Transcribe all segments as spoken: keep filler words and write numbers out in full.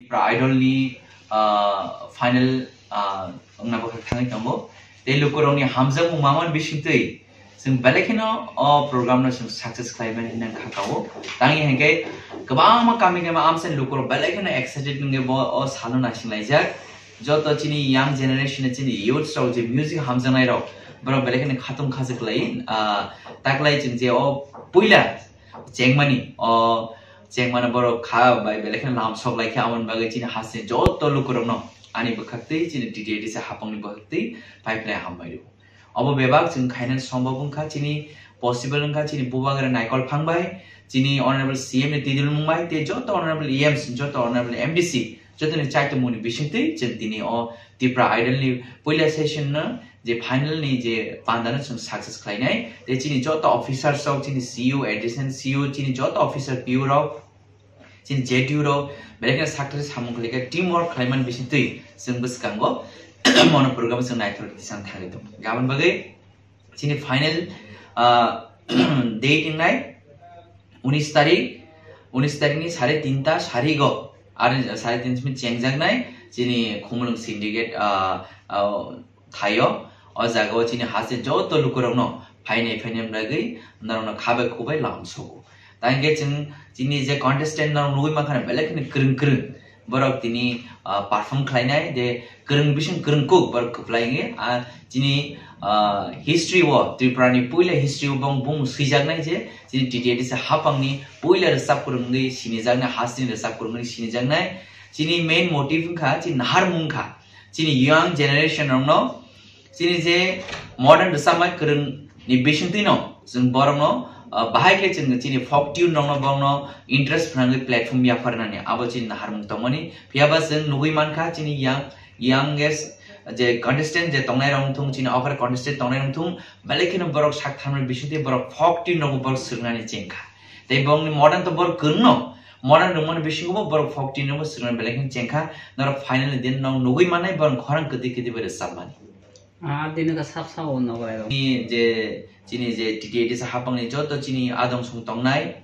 Tipra Idol ni, ah, final, ah, wngna bwkhak thangwi tongo. Tei lukurokni hamjakmung mamani bisingtwi chwng belai kheno o program no chwng success khlai mani hinwi kha kao. Tangwi hinkhe kwbangma kami kami amsani lukurok belai kheno excited wngwi bo o salo naisinglaijak. Joto chini young generation, chini youths rok je music hamjaknai rok, borok belai kheno khatung khajak lai, ah, taklai chwng je o puila chengmani, o chengmani borok kha bai belai kheno lam sok lai khe, aboni bagwi chini hasteni joto lukurokno ani bwkhaktwi, chini T T A D C hapangni bwkhaktwi pai phlai hambai rw. Obo bebak chwng khainani sombab wngkha, chini possible wngkha, chini bubagra Naikol Phang bai, chini Honorable C M ni twidulmung bai, tei joto Honorable E Ms, joto Honorable M D C, jotoni chaitokmungni bisingtwi chwng tini o Tipra Idol ni puila session no je final ni je panda no chwng success khlainai, tei chini joto officers rok, chini C U, additional C U, chini joto officer P U rok, chini J D U rok, belai kheno sakthari samung khlaikha, team work khlaimani bisingtwi chwng bwskango mono program chwng naithok tisang thangwi tongo. Aboni bagwi chini final, ah, date wngnai unis tarik, unis tarik ni sare tinta sarigo, ar sare tinta simi chengjaknai chini Khumulwng Syndicate, ah, ah, thaio. O jaga o chini haste joto lukurokno phainai phainai bagwi norokno khabai khubai lam sogo. Tangkhe chwng chini je contestant norok nugwi mankha belai kheno kwrwng kwrwng borok tini, ah, perform khlainai, je kwrwng bising kwrwng kuk borok kwplai wngwi, ah, chini, ah, history o, Tripura ni puila history o bong bung swijaknai je chini T T A D C hapangni puila rwchap kwrwng wngwi sinijaknai, hasteni rwchap kwrwng wngwi sinijaknai. Chini main motive wngkha chini naharmung kha. Chini young generation rokno chini je modern rwchapmai kwrwng ni bisingtwi no chwng borokno, ah, bahai khe chwng chini folk tune rokno borokno interest phnangwi platform yapharnani abo chini naharmung tongmani. Phiyaba chwng nugwi mankha chini young, youngest je contestant je tongnai rok wngthung, chini offer contestant tongnai rok wngthung, belai kheno borok sak tharmani bisingtwi borok folk tune rokbo borok swrwngnani chengkha. Tei borokni modern to borok kwrwngno, modern rwngmani bisingo bo borok folk tune rokbo swrwngnani belai kheno chengkha. Norok final ni din no nugwi mannai borok khorang kwtwi kwtwi bai rwchapmani. Ah, dino ka sap sap o nogo rok. Ni je chini je T T A D C hapangni joto chini adong song tongnai.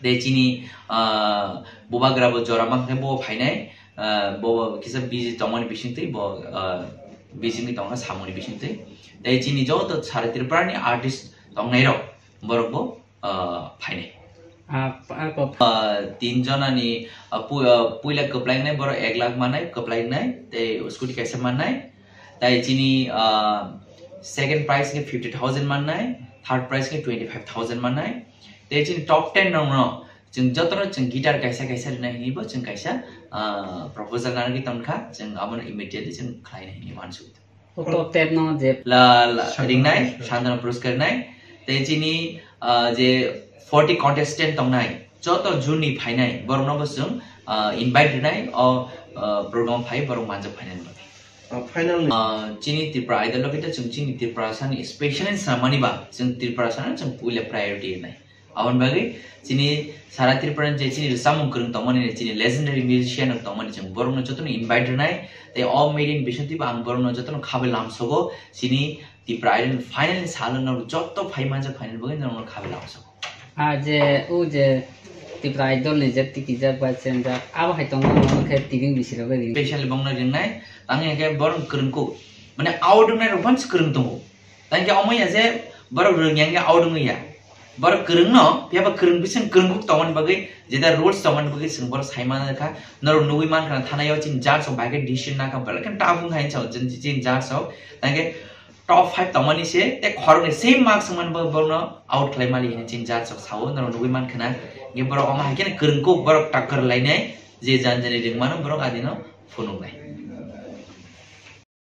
Tei chini, ah, bubagra bo jora mankhe bo phainai. Ah, bo kisa busy tongmani bisingtwi bo, ah, busy wngwi tongkha samungni bisingtwi. Tei chini joto sara Tripura ni artist tongnai rok borok bo, ah, phainai. Ah, pa-, pa-, Ah, tin jonani, ah, pu-, ah, puila kwplainai borok ek lakh mannai, kwplainai, tei scooty kaisa mannai. Tai chini, ah, second prize khe fifty thousand mannai, third prize khe twenty five thousand mannai. Tai chini top ten rokno chwng jotono chwng guitar kaisa kaisa rwnai hinwi bo chwng kaisa, ah, proposal narwgwi tongkha, chwng abono immediately chwng khlainai hinwi uansuk. O top ten no je la, la, Santana ringnai, Puroskar. Santana Puroskar ringnai. Tai chini, ah, je forty contestant tongnai, joto juni phainai, borokno bo chwng, ah, invite rinai, o, ah, program phai borok manjak phainani bagwi. Ah, final ni Ah, chini Tripura Idol loge to chwng chini Tripura sani specially swnamani ba, chwng Tripura sano chwng puila priority rinai. Aboni bagwi chini sara Tripura je chini rwchapmung kwrwng tongmani, chini legendary musician rok tongmani, chwng borokno jotono invite rinai. Tei o meeting bisingtwi bo ang borokno jotono khabai lamsogo, chini Tripura Idol final ni salo norok joto phai manjak phainani bagwi norokno khabai lamsogo. Ah, je, o je Tripura Idol ni je tikijak bai chenjak, abo hai tongo, abo khe tibing bisi rok bai ring. Specially bongno ringnai, tangwi hwnkhe borok kwrwng kuk. Mane out wngnai rok phano kwrwng tongo. Tangwi omo ya je borok rwng yang ya out wngwi ya. Borok kwrwng no, phiya ba kwrwng bising kwrwng kuk tongmani bagwi, jeta rules tongmani bagwi chwng borok sai manjak kha. Norok nugwi mankha na thana yo chini judge rok bai khe decision nakha, belai khe tough wngkha hinwi sao chini judge rok. Tangwi top five tongmani se, tei khoroknwi same marks wngmani bo-, borokno out khlai mali hinwi chini judge rok sao, norok nugwi mankha na. Hwnkhe borok omo hai kheno kwrwng kuk, borok takwrwng lainai, je jan jani ringmano borok adino phunuknai.